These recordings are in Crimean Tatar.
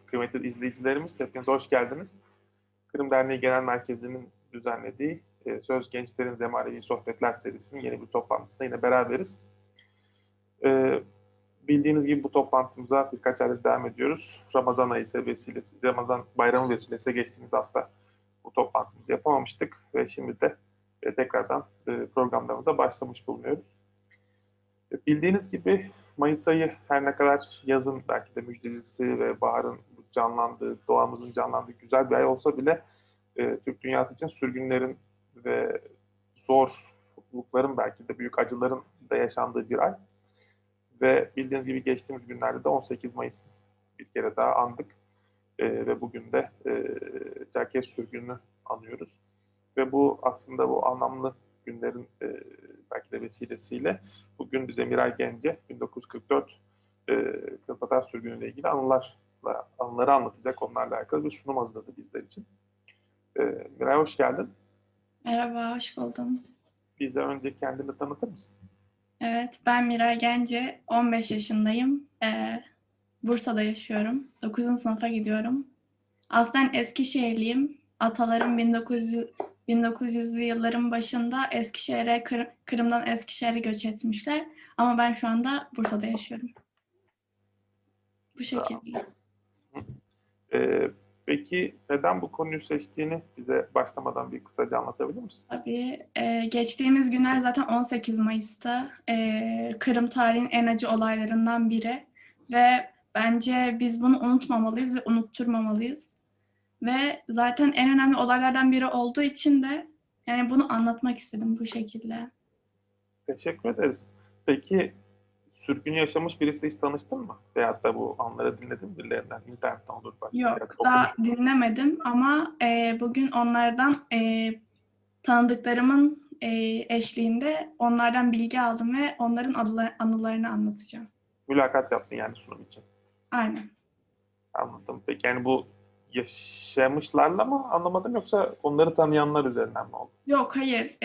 Kıymetli izleyicilerimiz, hepiniz hoş geldiniz. Kırım Derneği Genel Merkezi'nin düzenlediği e, Söz Gençlerin Zemanevi Sohbetler serisinin yeni bir toplantısında yine beraberiz. E, bildiğiniz gibi bu toplantımıza birkaç aydır devam ediyoruz. Ramazan ayı vesilesi, Ramazan bayramı vesilesi geçtiğimiz hafta bu toplantımızı yapamamıştık ve şimdi de e, tekrardan e, programlarımıza başlamış bulunuyoruz. E, bildiğiniz gibi Mayıs ayı her ne kadar yazın belki de müjdelisi ve baharın canlandığı, doğamızın canlandığı güzel bir ay olsa bile e, Türk dünyası için sürgünlerin ve zorlukların belki de büyük acıların da yaşandığı bir ay. Ve bildiğiniz gibi geçtiğimiz günlerde de 18 Mayıs bir kere daha andık. E, ve bugün de e, Çerkez sürgününü anıyoruz. Ve bu aslında bu anlamlı günlerin e, belki de vesilesiyle bugün bize Miray Gence 1944 e, Kırım Tatar sürgünüyle ilgili anılarla, anıları anlatacak onlarla alakalı bir sunum hazırladı bizler için. E, Miray hoş geldin. Merhaba, hoş buldum. Bize önce kendini tanıtır mısın? Evet, ben Miray Gence, 15 yaşındayım. Ee, Bursa'da yaşıyorum. 9. sınıfa gidiyorum. Aslen Eskişehirliyim. Atalarım 1900, 1900'lü yılların başında Eskişehir'e, Kır- Kırım'dan Eskişehir'e göç etmişler. Ama ben şu anda Bursa'da yaşıyorum. Bu şekilde. E, peki neden bu konuyu seçtiğini bize başlamadan bir kısaca anlatabilir misin? Tabii. e, geçtiğimiz günler zaten 18 Mayıs'ta e, Kırım tarihinin en acı olaylarından biri ve bence biz bunu unutmamalıyız ve unutturmamalıyız. Ve zaten en önemli olaylardan biri olduğu için de yani bunu anlatmak istedim bu şekilde. Teşekkür ederiz. Peki sürgün yaşamış birisiyle hiç tanıştın mı? Veyahut da bu anları dinledin mi birilerinden? İnternetten olur başka bir Yok, yerde daha okumuş musun? dinlemedim ama e, bugün onlardan e, tanıdıklarımın e, eşliğinde onlardan bilgi aldım ve onların adla- anılarını anlatacağım. Mülakat yaptın yani sunum için. Aynen. Anladım. Peki yani bu yaşamışlarla mı anlamadım yoksa onları tanıyanlar üzerinden mi oldu? Yok, hayır.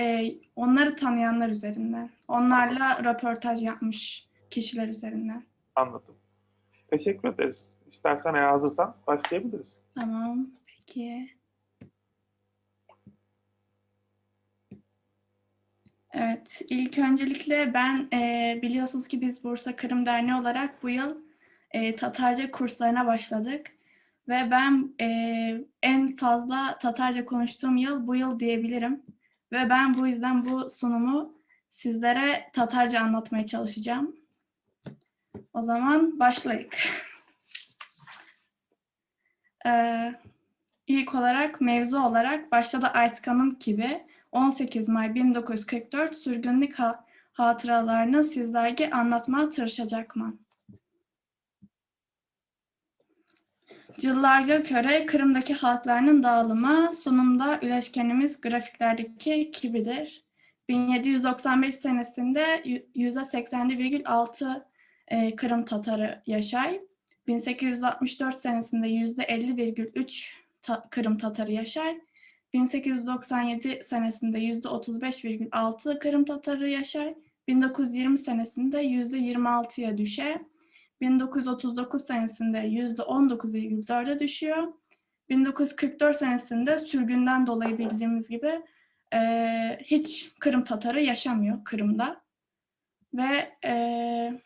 Onları tanıyanlar üzerinden. Onlarla röportaj yapmış kişiler üzerinden. Anladım. Teşekkür ederiz. İstersen eğer hazırsan başlayabiliriz. Tamam, peki. Evet, ilk öncelikle ben biliyorsunuz ki biz Bursa Kırım Derneği olarak bu yıl Tatarca kurslarına başladık. Ve ben en fazla Tatarca konuştuğum yıl bu yıl diyebilirim. Ve ben bu yüzden bu sunumu sizlere Tatarca anlatmaya çalışacağım. O zaman başlayık. Ee, ilk olarak mevzu olarak başta da aytkanım gibi 18 May 1944 sürgünlük ha- hatıralarını sizlerge anlatmaya tırışacakman. Yıllarca köre Kırım'daki halklarının dağılımı sunumda üleşkenimiz grafiklerdeki gibidir. 1795 senesinde %87,6 e, Kırım Tatarı yaşay. 1864 senesinde %50,3 ta- Kırım Tatarı yaşay. 1897 senesinde %35,6 Kırım Tatarı yaşay. 1920 senesinde %26'ya düşe. 1939 senesinde %19,4'e düşüyor. 1944 senesinde sürgünden dolayı bildiğimiz gibi e, hiç Kırım Tatarı yaşamıyor Kırım'da. Ve e,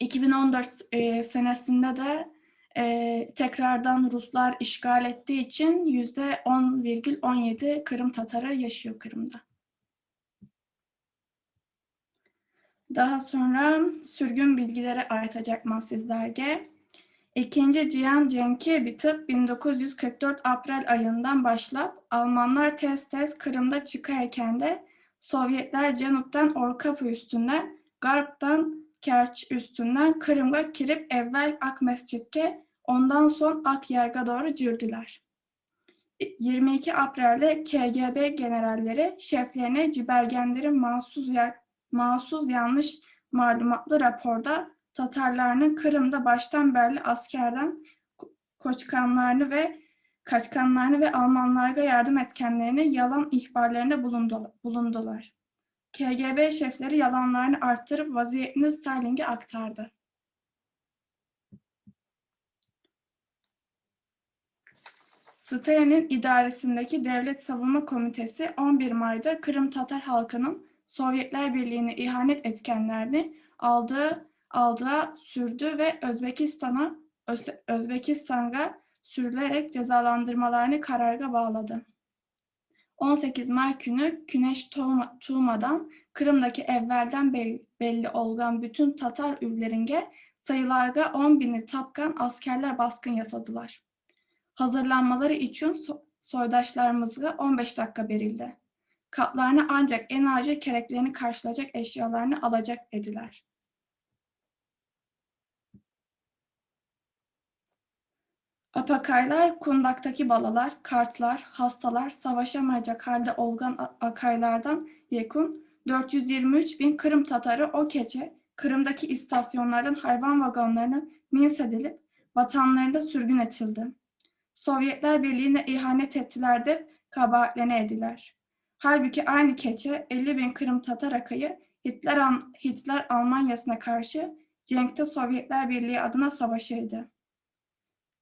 2014 e, senesinde de e, tekrardan Ruslar işgal ettiği için %10,17 Kırım Tatarı yaşıyor Kırım'da. Daha sonra sürgün bilgileri artacak sizlerge. İkinci Cihan Cenki bitip 1944 April ayından başlap Almanlar tez tez Kırım'da çıkarken de Sovyetler Cenup'tan Orkapı üstünden, Garp'tan Kerç üstünden Kırım'a kirip evvel Akmescit'e ondan son Akyar'a doğru cürdüler. 22 April'de KGB generalleri şeflerine Cibergenlerin mahsus, ya- mahsus yanlış malumatlı raporda Tatarlarının Kırım'da baştan beri askerden koçkanlarını ve kaçkanlarını ve Almanlara yardım etkenlerini yalan ihbarlarında bulundu, bulundular. KGB şefleri yalanlarını arttırıp vaziyetini Stalin'e aktardı. Stalinniñ idaresindeki Devlet Savunma Komitesi 11 Mayda Qırımtatar halqınıñ Sovyetler Birliğine ihanet etkenlerini aldı, aldığa sürdü ve Özbekistana Özbekistanğa sürülerek cezalandırmalarını kararga bağladı. 18 May künü küneş doğmadan Qırımdaki evvelden belli olğan bütün Tatar üvleringe sayılarga 10 bini tapqan askerler baskın yasadılar. Hazırlanmaları içün soydaşlarımızğa 15 dakika verildi. Katlarına ancak en acil gereklerini karşılayacak eşyalarını alacak ediler. Apakaylar, kundaktaki balalar, kartlar, hastalar, savaşamayacak halde olgan akaylardan yekun 423 bin Kırım Tatarı o gece Kırım'daki istasyonlardan hayvan vagonlarına mins edilip vatanlarında sürgün etildi. Sovyetler Birliği'ne ihanet ettiler de kabahatlerine ediler. Halbuki aynı gece 50 bin Kırım Tatar akayı Hitler, Hitler Almanya'sına karşı Cenk'te Sovyetler Birliği adına savaşıydı.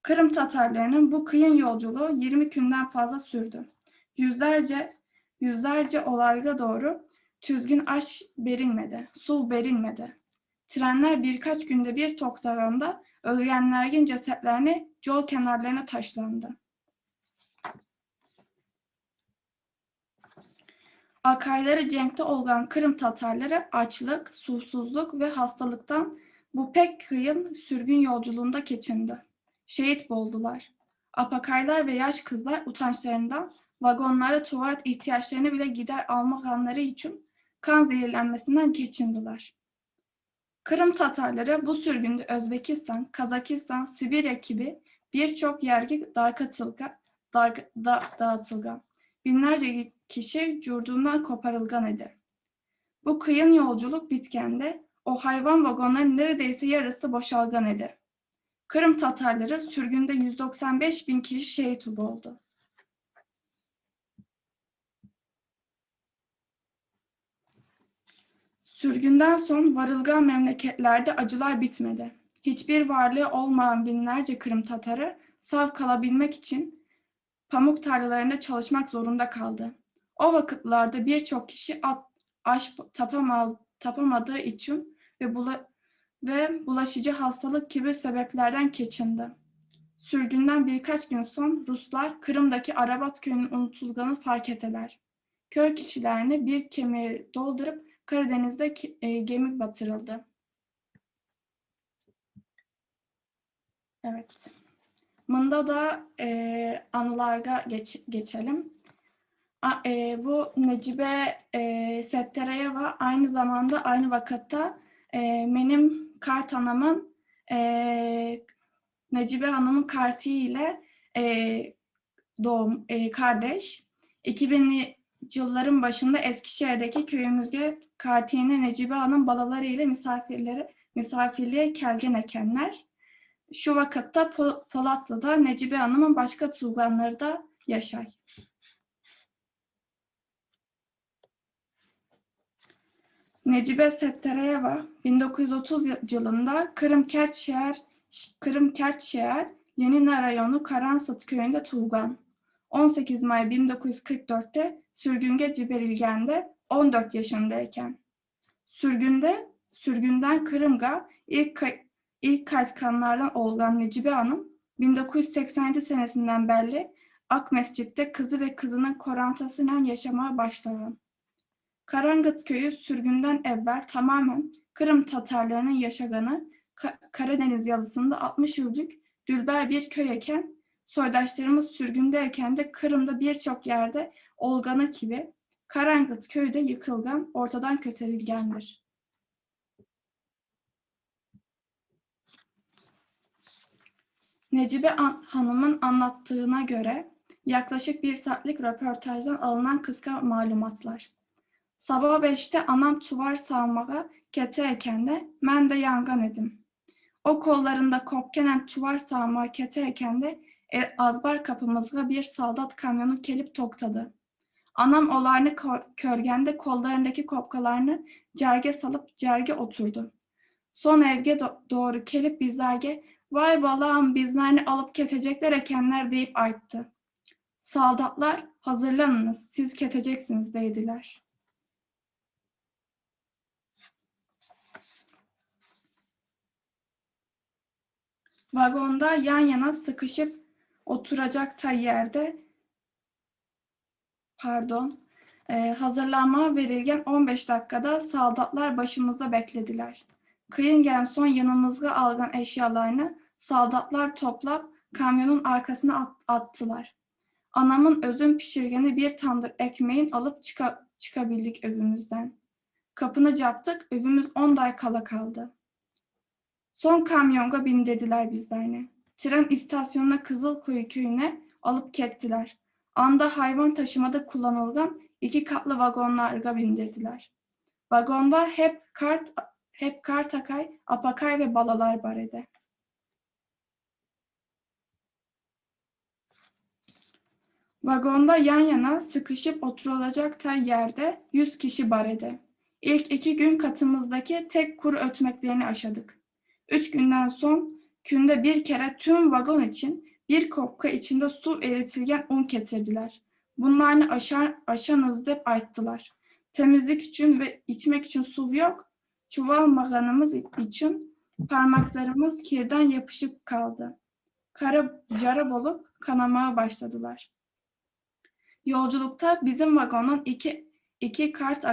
Kırım Tatarlarının bu kıyın yolculuğu 20 günden fazla sürdü. Yüzlerce yüzlerce olayga doğru tüzgün aş verilmedi, su verilmedi. Trenler birkaç günde bir toktağında ölenlerin cesetlerini yol kenarlarına taşlandı. Akayları Cenk'te olan Kırım Tatarları açlık, susuzluk ve hastalıktan bu pek kıyın sürgün yolculuğunda keçindi. Şehit oldular. Apakaylar ve yaş kızlar utançlarından vagonlarda tuvalet ihtiyaçlarını bile gider almaganları için kan zehirlenmesinden geçindiler. Kırım Tatarları bu sürgünde Özbekistan, Kazakistan, Sibirya gibi birçok yerge darkatılga, dar, da, dağıtılgan. Binlerce kişi yurdundan koparılgan idi. Bu kıyın yolculuk bitkende o hayvan vagonların neredeyse yarısı boşalgan idi. Kırım Tatarları sürgünde 195 bin kişi şehit oldu. Sürgünden son varılgan memleketlerde acılar bitmedi. Hiçbir varlığı olmayan binlerce Kırım Tatarı sağ kalabilmek için pamuk tarlalarında çalışmak zorunda kaldı. O vakitlerde birçok kişi at, aş tapama, tapamadığı için ve, bula, ve bulaşıcı hastalık gibi sebeplerden keçindi. Sürgünden birkaç gün son Ruslar Kırım'daki Arabat köyünün unutulganı fark ettiler. Köy kişilerini bir kemiğe doldurup Karadeniz'de gemi batırıldı. Evet. Bunda da anılarga geçelim. Bu Necibe Setterayeva aynı zamanda aynı vakitte benim kartanamın Necibe Hanım'ın kartı ile doğum kardeş. 2000'li yılların başında Eskişehir'deki köyümüzde Kartiyene Necibe Hanım balaları ile misafirleri misafirliğe kelgen ekenler. Şu vakitte Polatlı'da Necibe Hanım'ın başka tuğganları da yaşay. Necibe Setterayeva 1930 yılında Kırım Kerçşehir Kırım Kerçşehir Lenina rayonu Karansıt köyünde tuğgan. 18 May 1944'te sürgünge ciberilgende 14 yaşındayken. Sürgünde sürgünden Kırımga ilk ilk kaytkanlardan olgan Necibe Hanım 1987 senesinden belli Akmescit'te kızı ve kızının korantasıyla yaşamaya başladı. Karangıt köyü sürgünden evvel tamamen Kırım Tatarlarının yaşaganı Karadeniz yalısında 60 yıllık dülber bir köy eken, soydaşlarımız sürgündeyken de Kırım'da birçok yerde olganı gibi Karangıt köyü de yıkılgan, ortadan köterilgendir. Necibe Hanım'ın anlattığına göre yaklaşık bir saatlik röportajdan alınan kısa malumatlar. Sabah 5'te anam tuvar sağmağa keteyken de men de yangan edim. O kollarında kopkenen tuvar sağmağa keteyken de azbar kapımızga bir saldat kamyonu kelip toktadı. Anam olarını körgende kollarındaki kopkalarını cerge salıp cerge oturdu. Son evge doğru kelip bizlerge vay balam bizlerini alıp kesecekler ekenler deyip ayttı. Saldatlar, Hazırlanıñız, siz keteceksiñiz, deydiler. Vagonda yan yana sıqışıp oturacaqtay yerde, pardon, hazırlanmağa verilgen 15 daqqada saldatlar başımızda beklediler. Kıyingen soñ yanımızğa alğan eşyalarnı saldatlar toplap kamyonıñ arqasına attılar. Anamın özüm pişirgeni bir tandır ekmeğin alıp çıqabildik evimizden. Qapını captıq, evimiz onday qala qaldı. Soñ kamyonğa bindirdiler bizlerni. Tren istasyonuna Kızılkuyu köyüne alıp kettiler. Anda hayvan taşımada qullanılğan eki qatlı vagonlarğa bindirdiler. Vagonda hep qart, hep qartaqay, apaqay ve balalar bar edi. Vagonda yan yana sıqışıp oturulacaqtay yerde 100 kişi bar edi. İlk 2 kün katımızdaki tek quru ötmeklerini aşadıq. 3 günden soñ künde bir kere tüm vagon içün bir kopka içinde suv eritilgen un ketirdiler. Bunlarnı aşañız dep ayttılar. Temizlik içün ve içmek içün suv yoq, çuvalmağanımız içün parmaqlarımız kirden yapışıp qaldı. Qara cara bolıp qanamağa başladılar. Yolculıqta bizim vagondan eki qart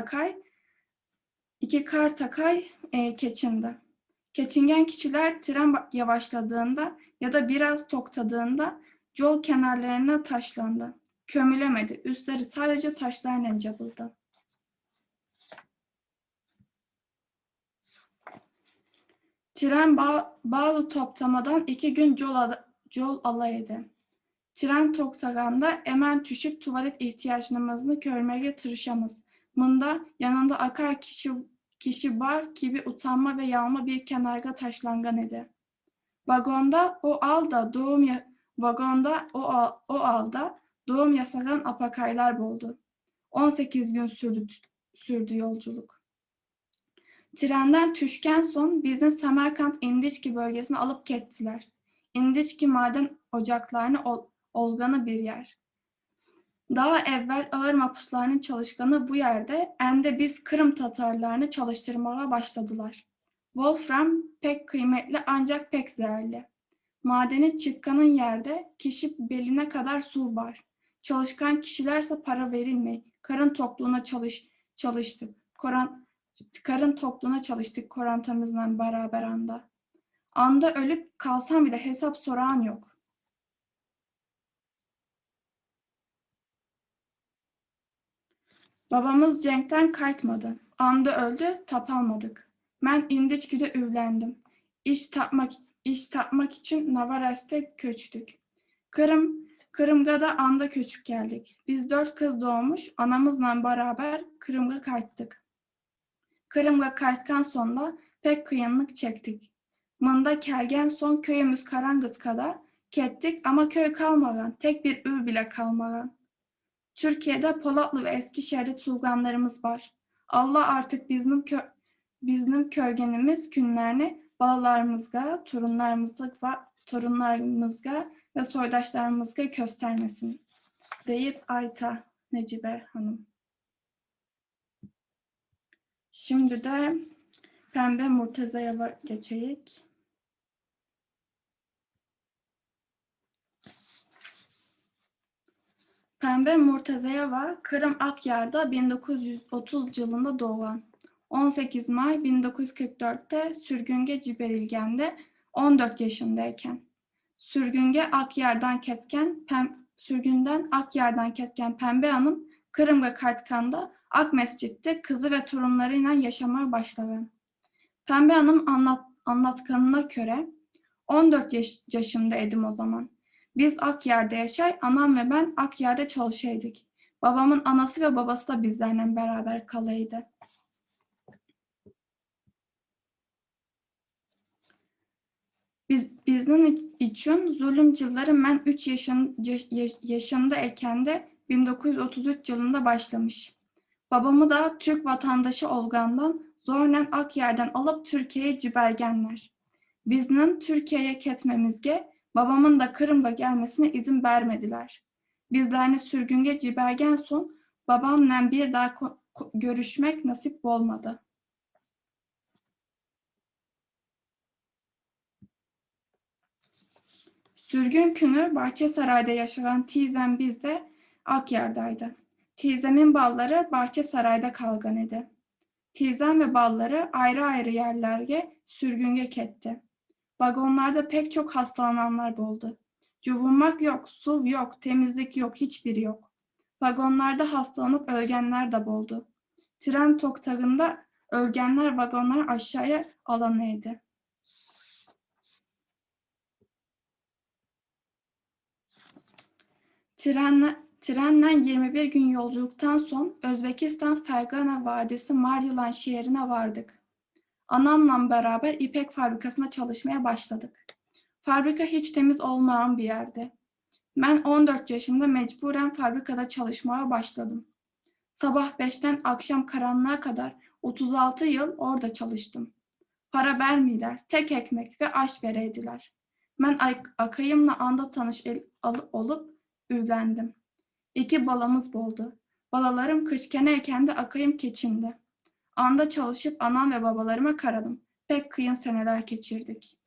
aqay keçindi. Keçingen kişiler tren yavaşladığında ya da biraz toqtadığında yol kenarlarına taşlandı. Kömülemedi, üstleri sadece taşlarnen capıldı. Tren bazı toqtamadan 2 kün yol ala edi. Tren toqtağanda emen tüşip tuvalet ihtiyacımıznı körmege tırışamız. Mında yanında aqay kişi bar kibi utanma ve yalma bir kenarğa taşlanğan edi. Vagonda o alda doğum yasağan apaqaylar boldı. 18 kün sürdü yolculıq. Trenden tüşken soñ bizni Samarkand İndiçki bölgesine alıp kettiler. İndiçki maden ocaqlarını olğanı bir yer. Daha evvel ağır mapuslarnıñ çalışqanı bu yerde endi biz Qırım Tatarlarını çalıştırmağa başladılar. Volfram pek qıymetli ancaq pek zeerli. Madeni çıqqanın yerde kişi beline qadar suv bar. Çalışqan kişilerse para verilmey. Qarın toqluğına çalıştık. Qarın toqluğına çalıştık qorantamızla beraber anda. Anda ölüp qalsam bile hesap sorağan yoq. Babamız cenkten qaytmadı. Anda öldü, tapalmadıq. Men İndiçkide evlendim. İş tapmaq içün Novorosste köçtük. Qırımğa da anda köçüp keldik. Biz 4 qız doğmuş, anamızla beraber Qırımğa qayttıq. Qırımğa qaytqan soñ da pek qıyınlıq çektik. Mında kelgen soñ köyümüz Qarangız qadar kettik ama köy qalmağan, tek bir ev bile qalmağan. Türkiye'de Polatlı ve Eskişehir'de tuvğanlarımız var. Allah artıq bizim körgenimiz günlerini balalarımızğa, torunlarımızğa ve soydaşlarımızğa göstermesin, deyip ayta Necibe Hanım. Şimdi de Pembe Murtazayeva geçeyik. Pembe Murtazayeva Kırım Akyar'da 1930 yılında doğan. 18 May 1944'te sürgünge ciberilgende 14 yaşındayken. Sürgünge Akyar'dan kesken Pem, sürgünden Akyar'dan kesken Pembe Hanım Kırım'a qaytqanda Akmescit'te kızı ve torunlarıyla yaşamaya başladı. Pembe Hanım anlatqanına göre 14 yaşındaydım o zaman. Biz Akyar'da yaşay, anam ve ben Akyar'da çalışaydık. Babamın anası ve babası da bizlerle beraber kalaydı. Bizim içün zulüm yılları ben 3 yaşında iken de 1933 yılında başlamış. Babamı da Türk vatandaşı olgandan zorla Akyar'dan alıp Türkiye'ye cibergenler. Bizim Türkiye'ye ketmemizge babamın da Kırım'a gelmesine izin vermediler. Bizlerni sürgünge cibergen soñ babamnen bir daa körüşmek nasip olmadı. Sürgün künü Bağçasarayda yaşağan tiyzem bizde Aqyardaydı. Tiyzemin balları Bağçasarayda qalğan edi. Tiyzem ve balları ayrı-ayrı yerlerge sürgünge ketti. Vagonlarda pek çoq hastalananlar boldı. Cuvunmaq yoq, suv yoq, temizlik yoq, hiç biri yoq. Vagonlarda hastalanıp ölgenler de boldı. Tren toqtağında ölgenler vagonlar aşağıya alana edi. Trennen 21 gün yolculıqtan soñ Özbekistan Fergana Vadisi Margilan şeerine vardıq. Anamla beraber ipek fabrikasında çalışmaya başladıq. Fabrika hiç temiz olmağan bir yerdi. Men 14 yaşında mecburen fabrikada çalışmağa başladım. Sabah beşten aqşam qaranlığa qadar 36 yıl orada çalıştım. Para bermeyler, tek ekmek ve aş bereydiler. Men aqayımla anda tanış olıp üylendim. Eki balamız boldı. Balalarım kiçkene ekende aqayım keçindi. Anda çalışıp anam ve babalarıma qaradım. Pek qıyın seneler keçirdik.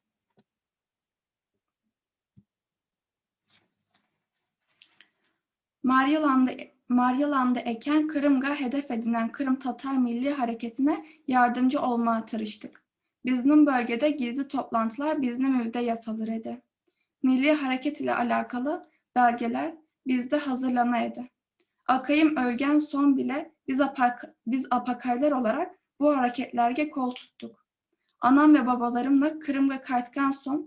Margilanda eken Qırımğa hedef edinen qırımtatar milliy hareketine yardımcı olmağa tırıştıq. Bizim bölgede gizli toplantılar bizim evde yasalır edi. Milliy hareket ile alâqalı belgeler bizde hazırlana edi. Aqayım ölgen soñ bile biz apaqaylar olaraq bu hareketlerge qol tuttuq. Anam ve babalarımla Qırımğa qaytqan soñ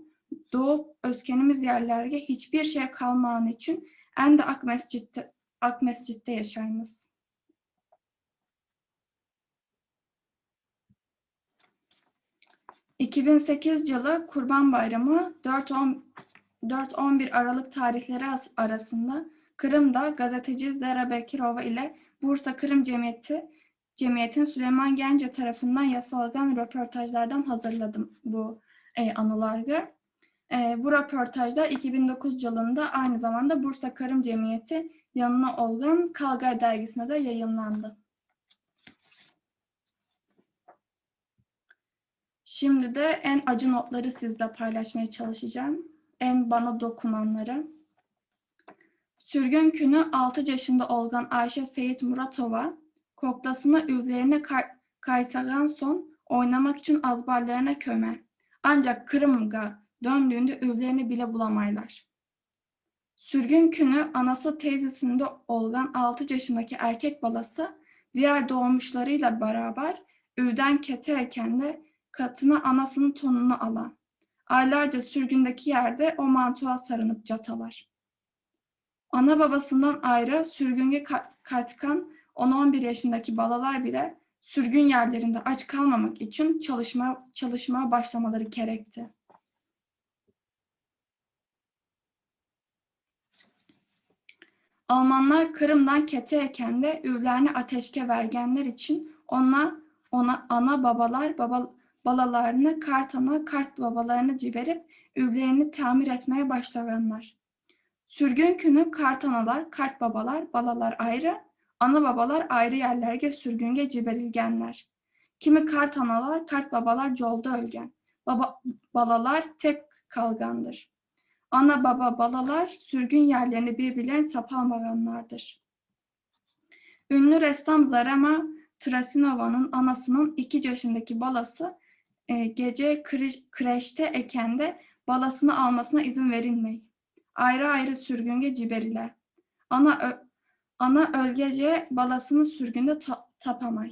doğıp öskenimiz yerlerge hiç bir şey qalmağanı içün endi Aqmescitte yaşaymız. 2008 yılı Qurban Bayramı 4-11 Aralık tarihleri arasında Qırımda gazeteci Zera Bekirova ile Bursa Qırım Cemiyeti Cemiyetin Süleyman Gence tarafından yasalğan röportajlardan hazırladım bu anıları. Bu röportajlar 2009 yılında aynı zamanda Bursa Qırım Cemiyeti yanına olğan Kalgay dergisinde de yayınlandı. Şimdi de en acı notları sizle paylaşmaya çalışacağım. En bana dokunanları. Sürgün künü 6 yaşında olğan Ayşe Seyit Muratova koklasını üzerine kaytaran soñ oynamaq içün azbarlarına köme. Ancaq Qırımğa döndüğünde üylerini bile bulamaylar. Sürgün künü anası teyzesinde olğan 6 yaşındaki erkek balası diğer doğmuşlarıyla beraber üyden keterken de katına anasının tonunu ala. Aylarca sürgündeki yerde o mantuğa sarınıp catalar. Ana babasından ayrı sürgünge qaytqan 10-11 yaşındaki balalar bile sürgün yerlerinde aç kalmamak için çalışmaya başlamaları gerekti. Almanlar Kırım'dan keteyken de üylerini ateşke vergenler için ona ana babalar baba, balalarını kart ana kart babalarını ciberip üylerini tamir etmeye başlaganlar. Sürgün künü kart analar, kart babalar, balalar ayrı, ana babalar ayrı yerlerge sürgünge ciberilgenler. Kimi kart analar, kart babalar yolda ölgen. Baba, balalar tek kalgandır. Ana baba balalar sürgün yerlerini birbirlerini tapamaganlardır. Ünlü ressam Zarema Trasinova'nın anasının 2 yaşındaki balası gece kreşte ekende balasını almasına izin verilmey. Ayrı ayrı sürgünge ciberiler. Ana ölgece balasını sürgünde tapamay.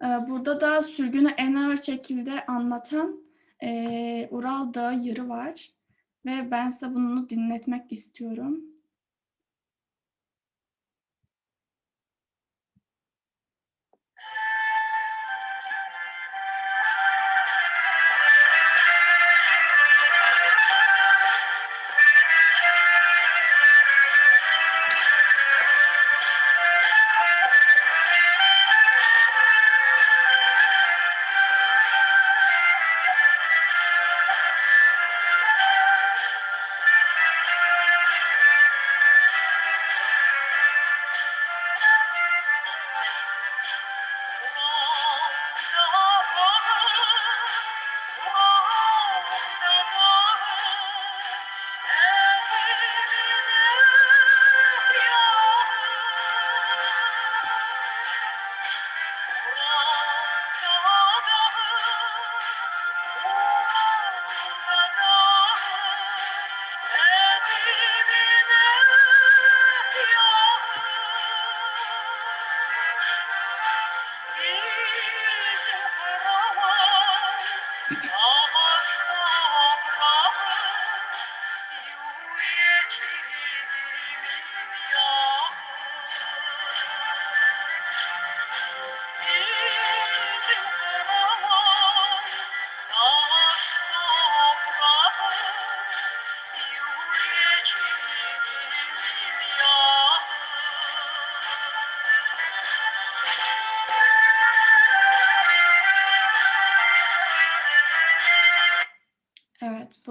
Burada da sürgünü en ağır şekilde anlatan Ural Dağı yırı var. Ve ben size bunu dinletmek istiyorum.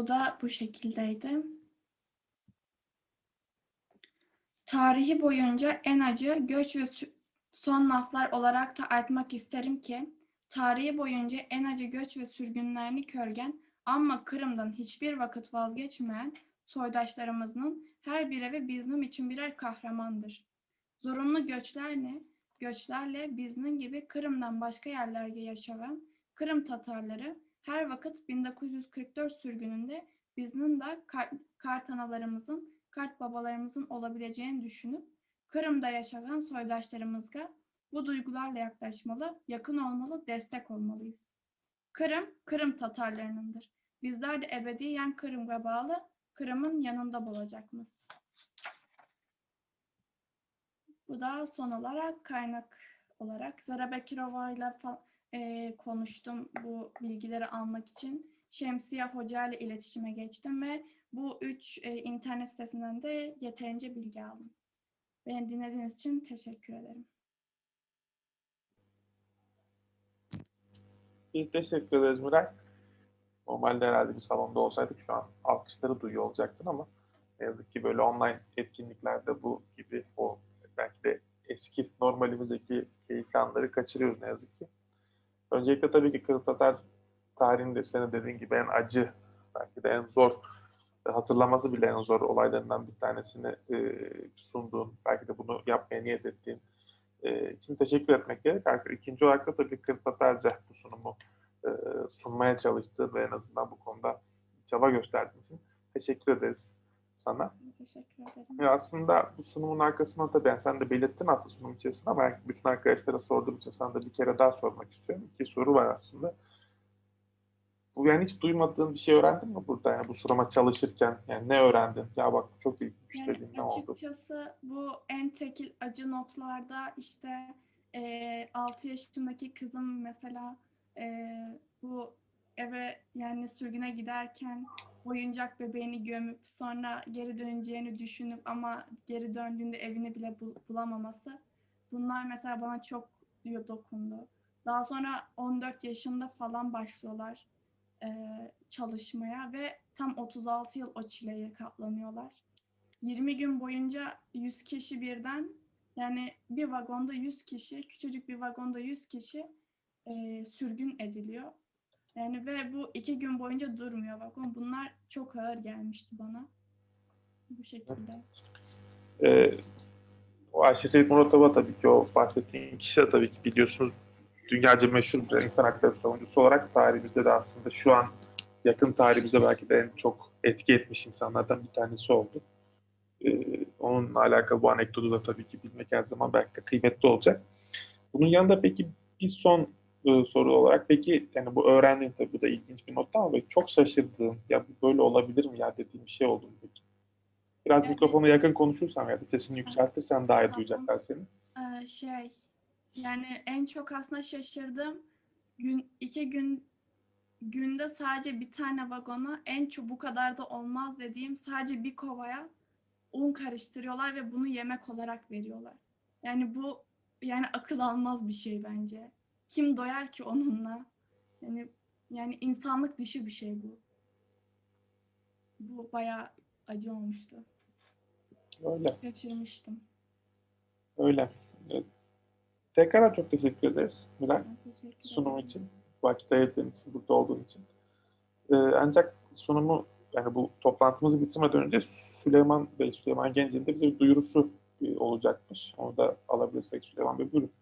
bu da bu şekildeydi. Tarihi boyunca en acı göç ve son laflar olarak da aytmak isterim ki, tarihi boyunca en acı göç ve sürgünlerini körgen amma Kırım'dan hiçbir vakit vazgeçmeyen soydaşlarımıznıñ her birevi bizim içün birer kahramandır. Zorunlu göçlerle, göçlerle bizniñ gibi Kırım'dan başka yerlerge yaşağan Kırım Tatarları her vakit 1944 sürgüninde bizniñ da qartanalarımızın, qartbabalarımızın olabileceğini düşünüp, Kırım'da yaşağan soydaşlarımızğa bu duygularla yaklaşmalı, yakın olmalı, destek olmalıyız. Kırım, Kırım Tatarlarınındır. Bizler de ebediyen Kırımğa bağlı, Kırım'ın yanında bolacaqmız. Bu da son olarak kaynak olarak Zara Bekirova ile konuştum bu bilgileri almak için. Şemsiye Hoca ile iletişime geçtim ve bu üç internet sitesinden de yeterince bilgi aldım. Beni dinlediğiniz için teşekkür ederim. Biz teşekkür ederiz Miray. Normalde herhalde bir salonda olsaydık şu an alkışları duyuyor olacaktın ama ne yazık ki böyle online etkinliklerde bu gibi o belki de eski normalimizdeki keyifli anları kaçırıyoruz ne yazık ki. Öncelikle tabii ki Kırım Tatar tarihinde senin dediğin gibi en acı, belki de en zor, hatırlaması bile en zor olaylarından bir tanesini sunduğun, belki de bunu yapmaya niyet ettiğin için teşekkür etmek gerek. İkinci olarak da tabii Kırım Tatarca bu sunumu sunmaya çalıştığın ve en azından bu konuda çaba gösterdiğin için teşekkür ederiz sana. Teşekkür ederim. Ve aslında bu sunumun arkasında tabii yani sen de belirttin aslında sunum içerisinde ama bütün arkadaşlara sorduğum için sana da bir kere daha sormak istiyorum. 2 soru var aslında. Bu hiç duymadığın bir şey öğrendin mi burada? Bu sunuma çalışırken ne öğrendin? Ya bak çok ilginç dediğin ne oldu? Açıkçası bu en tekil acı notlarda 6 yaşındaki kızım mesela bu eve sürgüne giderken oyuncak bebeğini gömüp sonra geri döneceğini düşünüp ama geri döndüğünde evini bile bulamaması. Bunlar mesela bana çok dokundu. Daha sonra 14 yaşında başlıyorlar çalışmaya ve tam 36 yıl o çileye katlanıyorlar. 20 gün boyunca 100 kişi birden, yani bir vagonda 100 kişi, küçücük bir vagonda 100 kişi sürgün ediliyor. Ve bu 2 gün boyunca durmuyor vagon. Bunlar çok ağır gelmişti bana. Bu şekilde. O Ayşe Seyit Muratova tabii ki o bahsettiğin kişi de tabii ki biliyorsunuz dünyaca meşhur bir insan hakları savunucusu olarak tarihimizde de aslında şu an yakın tarihimizde belki de en çok etki etmiş insanlardan bir tanesi oldu. Onunla alakalı bu anekdotu da tabii ki bilmek her zaman belki de kıymetli olacak. Bunun yanında peki bir son soru olarak peki bu öğrendiğin tabii bu da ilginç bir nokta ama çok şaşırdığın ya bu böyle olabilir mi ya dediğin bir şey oldu mu peki? Biraz mikrofona yakın konuşursan ya da sesini yükseltirsen daha iyi duyacaklar seni. En çok aslında şaşırdığım gün, 2 gün günde sadece bir tane vagona en çok bu kadar da olmaz dediğim sadece bir kovaya un karıştırıyorlar ve bunu yemek olarak veriyorlar. Bu akıl almaz bir şey bence. Kim doyar ki onunla? İnsanlık dışı bir şey bu. Bu bayağı acı olmuştu. Öyle. Kaçırmıştım. Öyle. Evet. Tekrar çok teşekkür ederiz Miray. Ben teşekkür ederim. Sunum için, vakit ayırdığın için, burada olduğun için. Ancak sunumu, yani bu toplantımızı bitirmeden önce Süleyman Bey, Süleyman Gence'nin de bize bir duyurusu olacakmış. Onu da alabilirsek Süleyman Bey, buyurun.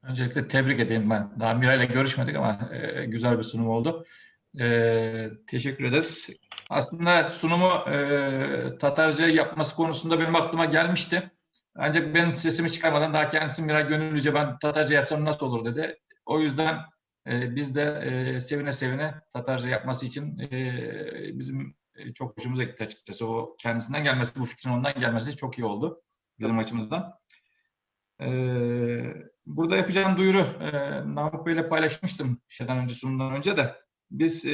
Öncelikle tebrik edeyim ben. Daha Miray'la görüşmedik ama güzel bir sunum oldu. Teşekkür ederiz. Aslında sunumu Tatarca yapması konusunda benim aklıma gelmişti. Ancak benim sesimi çıkarmadan daha kendisi Miray gönüllüce ben Tatarca yapsam nasıl olur dedi. O yüzden biz de sevine sevine Tatarca yapması için bizim çok hoşumuza gitti açıkçası. O kendisinden gelmesi, bu fikrin ondan gelmesi çok iyi oldu bizim açımızdan. Burada yapacağım duyuru, Namık Bey'le paylaşmıştım şeyden önce, sunumdan önce de. Biz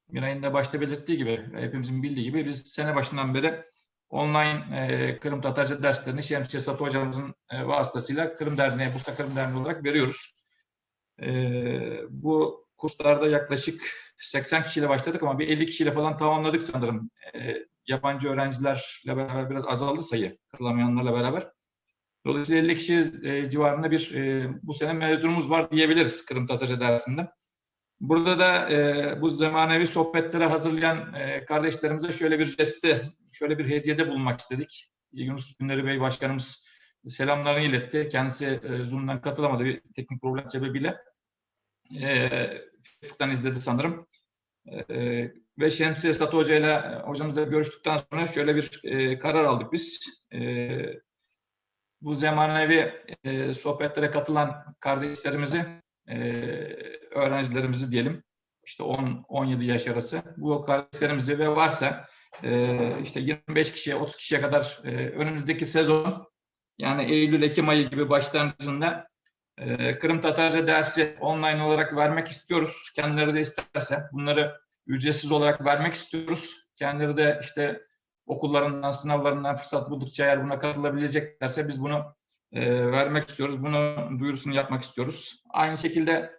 Miray'ın da başta belirttiği gibi, hepimizin bildiği gibi biz sene başından beri online Kırım Tatarca derslerini Şemsiye Satı hocamızın vasıtasıyla Kırım Derneği, Bursa Kırım Derneği olarak veriyoruz. Bu Kurslarda yaklaşık 80 kişiyle başladık ama bir 50 kişiyle falan tamamladık sanırım. Yabancı öğrencilerle beraber biraz azaldı sayı, katılamayanlarla beraber. Dolayısıyla 50 kişi civarında bir bu sene mezunumuz var diyebiliriz Kırım Tatarca dersinde. Burada da bu zamanevi sohbetlere hazırlayan kardeşlerimize şöyle bir jeste, şöyle bir hediyede bulunmak istedik. Yunus Günleri Bey Başkanımız selamlarını iletti. Kendisi Zoom'dan katılamadı bir teknik problem sebebiyle. Facebook'tan izledi sanırım. Ve Şemsiye Satı Hoca ile hocamızla görüştükten sonra şöyle bir karar aldık biz. Bu zamanevi sohbetlere katılan kardeşlerimizi, öğrencilerimizi diyelim, işte 10-17 yaş arası bu kardeşlerimizi ve varsa işte 25 kişiye, 30 kişiye kadar önümüzdeki sezon, yani Eylül-Ekim ayı gibi başlangıcında Kırım Tatarca dersi online olarak vermek istiyoruz. Kendileri de isterse bunları ücretsiz olarak vermek istiyoruz. Kendileri de işte okullarından, sınavlarından fırsat buldukça eğer buna katılabileceklerse biz bunu vermek istiyoruz. Bunu duyurusunu yapmak istiyoruz. Aynı şekilde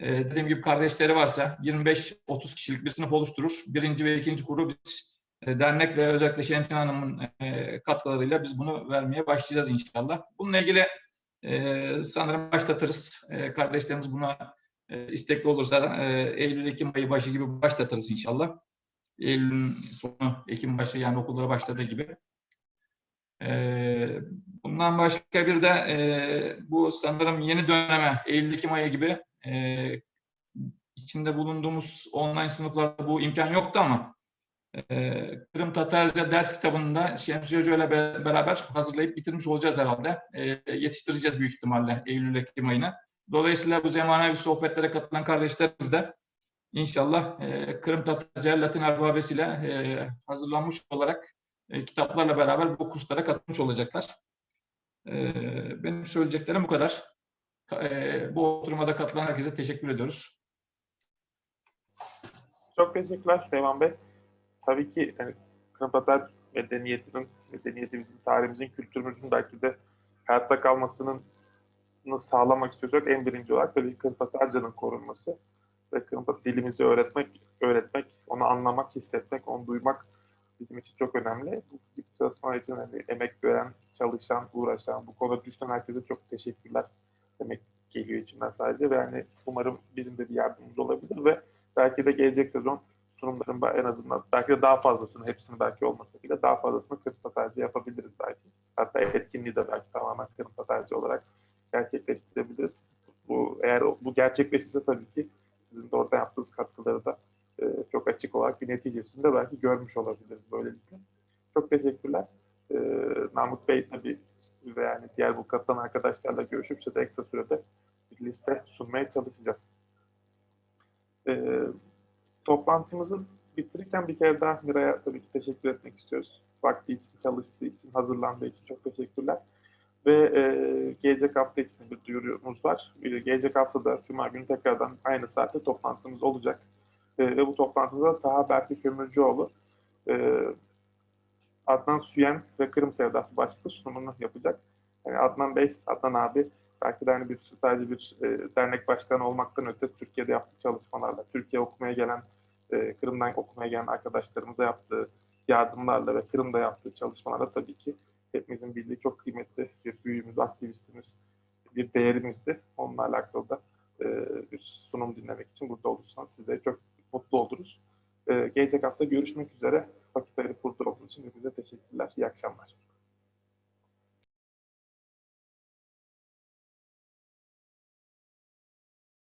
dediğim gibi kardeşleri varsa 25-30 kişilik bir sınıf oluşturur. Birinci ve ikinci kuru biz dernek ve özellikle Şemsiye Hanım'ın katkılarıyla biz bunu vermeye başlayacağız inşallah. Bununla ilgili sanırım başlatırız. Kardeşlerimiz buna istekli olursa Eylül-Ekim ayı başı gibi başlatırız inşallah. Eylül'ün sonu, Ekim başı yani okullara başladığı gibi. Bundan başka bir de bu sanırım yeni döneme Eylül-Ekim ayı gibi içinde bulunduğumuz online sınıflarda bu imkan yoktu ama Kırım Tatarca ders kitabında Şemsiye Hoca ile beraber hazırlayıp bitirmiş olacağız herhalde. Yetiştireceğiz büyük ihtimalle Eylül-Ekim ayına. Dolayısıyla bu zamanevi sohbetlere katılan kardeşlerimiz de inşallah Kırım Tatarca Latin alfabesiyle hazırlanmış olarak kitaplarla beraber bu kurslara katılmış olacaklar. Benim söyleyeceklerim bu kadar. Bu oturumada katılan herkese teşekkür ediyoruz. Çok teşekkürler Süleyman Bey. Tabii ki yani, Kırım Tatar medeniyetinin, medeniyetimizin, tarihimizin, kültürümüzün belki de hayatta kalmasının sağlamak istiyorsak en birinci olarak tabii Kırım Tatarca'nın korunması ve Kırım Tatar dilimizi öğretmek, onu anlamak, hissetmek, onu duymak bizim için çok önemli. Bu tip çalışmalar için hani emek veren, çalışan, uğraşan, bu konuda düşünen herkese çok teşekkürler demek geliyor içimden sadece ve hani umarım bizim de bir yardımımız olabilir ve belki de gelecek sezon sunumların en azından belki de daha fazlasını, hepsini belki olmasa bile daha fazlasını Kırım Tatarca yapabiliriz belki. Hatta etkinliği de belki tamamen Kırım Tatarca olarak gerçekleştirebiliriz. Bu, eğer bu gerçekleşirse tabii ki sizin de orada yaptığınız katkıları da çok açık olarak bir neticesini de belki görmüş olabiliriz böylelikle. Çok teşekkürler. Namık Bey tabii ve yani diğer bu katılan arkadaşlarla görüşüp size en kısa sürede bir liste sunmaya çalışacağız. Toplantımızı bitirirken bir kere daha Miray'a tabii ki teşekkür etmek istiyoruz. Vakti için, çalıştığı için, hazırlandığı için çok teşekkürler. Ve gelecek hafta için bir duyurumuz var. Gelecek hafta da Cuma günü tekrardan aynı saatte toplantımız olacak. Ve bu toplantıda Taha Berke Kömürcüoğlu, Adnan Süyen ve Kırım Sevdası başlıklı sunumunu yapacak. Yani Adnan Bey, Adnan abi belki de hani bir, sadece bir dernek başkanı olmaktan öte Türkiye'de yaptığı çalışmalarla, Türkiye okumaya gelen, Kırım'dan okumaya gelen arkadaşlarımıza yaptığı yardımlarla ve Kırım'da yaptığı çalışmalarla tabii ki hepimizin bildiği çok kıymetli bir büyüğümüz, aktivistimiz, bir değerimizdi. Onunla alakalı da bir sunum dinlemek için burada olursanız size çok mutlu oluruz. Gelecek hafta görüşmek üzere. Vakit ayırıp burada olduğunuz için hepinize teşekkürler. İyi akşamlar.